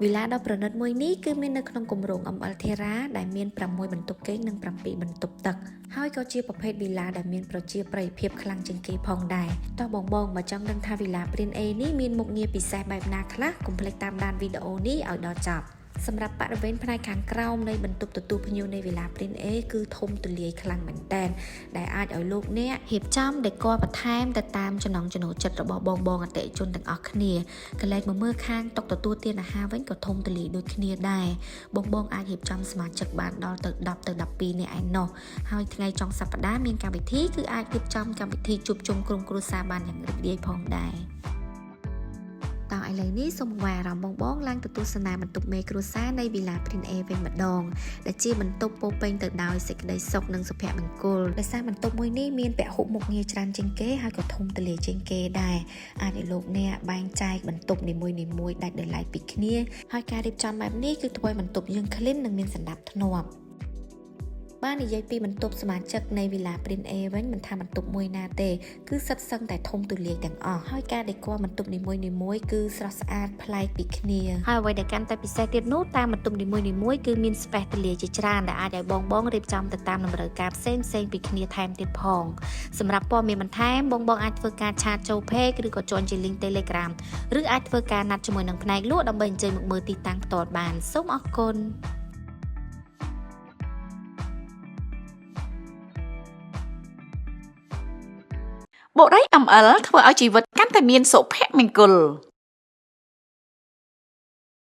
វីឡាដ៏ប្រណិតមួយនេះគឺមាននៅក្នុងគម្រោង ML Thera ដែលមាន6បន្ទប់គេងនិង7បន្ទប់ទឹកហើយក៏ជាប្រភេទវីឡាដែលមានប្រជាប្រិយភាពខ្លាំងជាងគេផងដែរតោះបងបងបើចង់ដឹងថាវីឡា Prince A នេះមានមុខងារពិសេសបែបណាខ្លះកុំភ្លេចតាមដានវីដេអូនេះឲ្យដល់ចប់សម្រាប់បរិវេណផ្នែកខាងក្រោមនៃបន្ទប់ទទួលភ្ញៀវនៃវីឡា Prince A គឺធំទូលាយខ្លាំងមែនទែនដែលអាចឲ្យលោកអ្នករៀបចំដេកបន្ថែមទៅតាមចំណង់ចំណូលចិត្តរបស់បងបងអតិថិជនទាំងអស់គ្នាកន្លែងមកមើលខាងតុទទួលទានអាហារវិញក៏ធំទូលាយដូចគ្នាដែរបងបងអាចរៀបចំសមាជិកបានដល់ទៅ10ទៅ12នាក់ឯណោះហើយថ្ងៃចុងសប្តាហ៍មានកម្មវិធីគឺអាចរៀបចំកម្មវិធីជួបជុំក្រុមគ្រួសារបានយ៉ាងរីករាយផងដែរតោះឥឡូវនេះសូមវ៉ាអារម្មណ៍បងបងឡើងទៅទស្សនាបន្ទប់មេគ្រួសារនៃវីឡា Prince A វិញម្ដងដែលជាបន្ទប់ពោពេញទៅដោយសេចក្តីសុខនិងសុភមង្គលដោយសារបន្ទប់មួយនេះមានពហុមុខងារច្រើនជាងគេហើយក៏ធំទូលាយជាងគេដែរអាចឲ្យលោកអ្នកបែងចែកបន្ទប់នីមួយៗដាច់ដោយឡែកពីគ្នាហើយការរៀបចំបែបនេះគឺធ្វើឲ្យបន្ទប់យើង clean និងមានសណ្ដាប់ធ្នាប់បាននិយាយពីបន្ទប់សមាជិកនៃវីឡា Prince A វិញមិនថាបន្ទប់មួយណាទេគឺសិតសឹងតែធំទូលាយទាំងអស់ហើយការដេកបន្ទប់នីមួយៗគឺស្រស់ស្អាតប្លែកពីគ្នាហើយអ្វីដែលកាន់តែពិសេសទៀតនោះតាមបន្ទប់នីមួយៗគឺមាន space ទូលាយជាច្រើនដែលអាចឲ្យបងបងរៀបចំទៅតាមតម្រូវការផ្សេងផ្សេងពីគ្នាថែមទៀតផងសម្រាប់ព័ត៌មានបន្ថែមបងបងអាចធ្វើការ chat ចូល page ឬក៏ join ជា link Telegram ឬអាចធ្វើការណាត់ជាមួយនឹងផ្នែកលក់ដើម្បីអញ្ជើញមកមើលទីតាំងផ្ទាល់បានសូមអរគុណ។ បុរី ML ធ្វើឲ្យជីវិតកាន់តែមានសុភមង្គល។